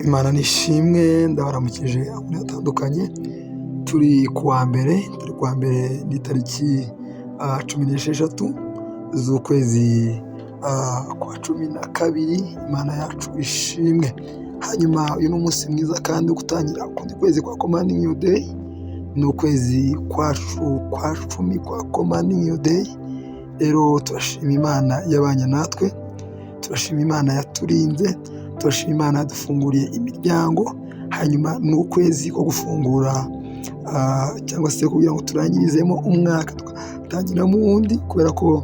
Imana nishimwe, ndabaramukije ahantu hatandukanye. Turi kuwa mbere, turi kuwa mbere ni tariki 16 z'ukwezi kwa 12. Imana yacu ishimwe. Hanyuma uyu ni umunsi mwiza kandi wo gutangira ukundi kwezi kwa Commanding Your Day. Ni ukwezi kwacu kwa 10 kwa Commanding Your Day. Rero turashima Imana yabanye natwe, turashima Imana yaturinze, turashima Imana yadufunguriye imiryango. Hanyuma ni ukwezi ko gufungura cyangwa se kugira ngo turangirizemo umwaka tugatangiramo uwundi, kubera ko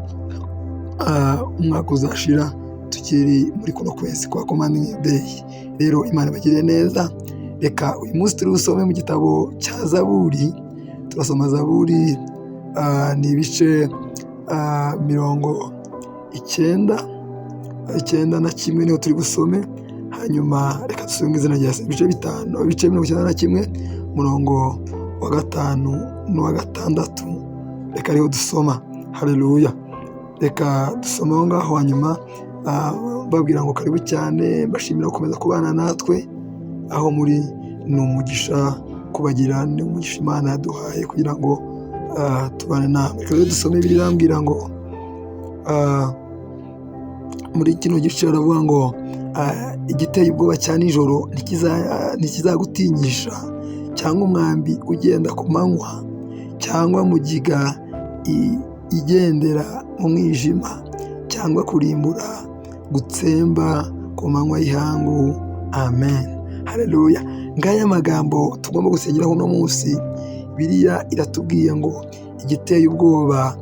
umwaka uzashira tukiri muri kuno kwezi kwa Commanding Your Day. Rero Imana ibagirire neza. Reka uyu munsi turi busome mu gitabo cya Zaburi. Turasoma Zaburi, ni ibice 91 niho turi busome. Hanyuma reka dusome mu izina rya Yesu. Ibice 5, ibice 91, umurongo wa 5 n'uwa 6, reka ariho dusoma. Haleluya. Reka dusome aho ngaho. Hanyuma mbabwira ngo karibu cyane, mbashimira gukomeza kubana natwe aho muri. Ni umugisha kubagira, ni umugisha Imana yaduhaye kugira ngo tubane namwe. Reka rero dusome. Bibiliya irambwira ngo muri kino gice baravuga ngo igiteye ubwoba cya nijoro ntikizagutinyisha, cyangwa umwambi ugenda ku manywa, cyangwa mugiga igendera mu mwijima, cyangwa kurimbura gutsemba ku manywa y'ihangu. Amen, haleluya. Ngaya magambo tugomba gusengeraho uno munsi. Bibiliya iratubwiye ngo igiteye ubwoba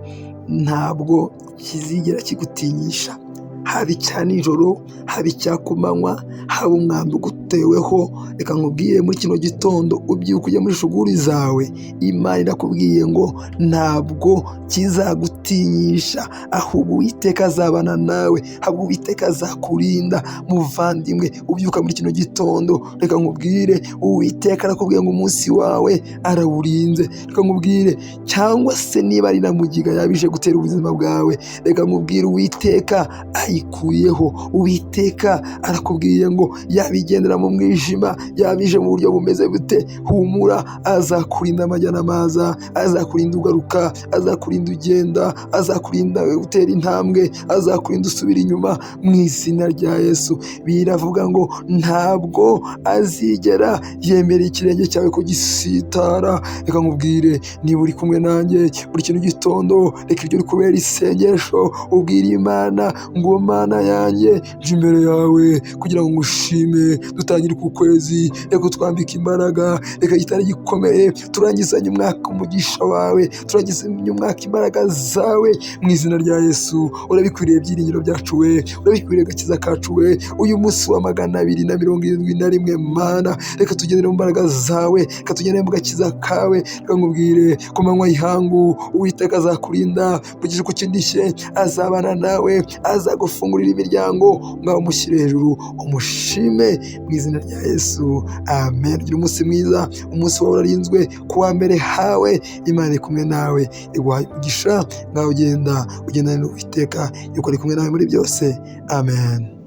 ntabwo kizigera kigutinyisha, haba icya nijoro, haba icya ku manywa, haba umwambi uguteweho. Reka nkubwire, muri kino gitondo ubyuka ujya muri shuguri zawe, Imana irakubwiye ngo ntabwo kizagutinyisha, ahubwo Uwiteka azabana nawe, ahubwo Uwiteka azakurinda. Muvandimwe ubyuka muri kino gitondo, reka nkubwire, Uwiteka arakubwiye ngo umunsi wawe arawurinze. Reka nkubwire, cyangwa se niba ari na mugiga yabije gutera ubuzima bwawe, reka nkubwire, Uwiteka ayikuyeho. Uwiteka arakubwiye ngo yabigendera mu mwijima, yabije mu buryo bumeze bute, humura, azakurinda amajya n'amaza, azakurinda ugaruka, azakurinda ugenda, azakurinda utera intambwe, azakurinda usubira inyuma mu izina rya Yesu. Biravuga ngo ntabwo azigera yemera ikirenge cyawe kugisitara. Reka nkubwire, niba uri kumwe nanjye buri kintu gitondo, reka iryo rikubera isengesho, ubwire Imana ngo Mana yanjye, nje imbere yawe kugira ngo ngushime. Dutangire uku kwezi, reka utwambike imbaraga, reka gitari gikomeye, turangizanye umwaka umugisha wawe, turangizanye umwaka imbaraga zawe mu izina rya Yesu. Urabikwiriye byiringiro byacu we, urabikwiriye gakiza kacu we. Uyu munsi wa 271, Mana, reka tugendere mu mbaraga zawe, reka tugendere mu gakiza kawe. Reka nkubwire, ku manywa y'ihangu Uwiteka azakurinda, mu gicuku cy'indishyi azabana nawe, azagufungurira imiryango. Ngaho umushyire hejuru, umushime mu izina rya Yesu. Amen. Gira umunsi mwiza, umunsi wawe urarinzwe. Ku wa mbere hawe Imana iri kumwe nawe, iguhaye umugisha. Ngaho ugenda ugendane n'Uwiteka, yuko ari kumwe nawe muri byose. Amen.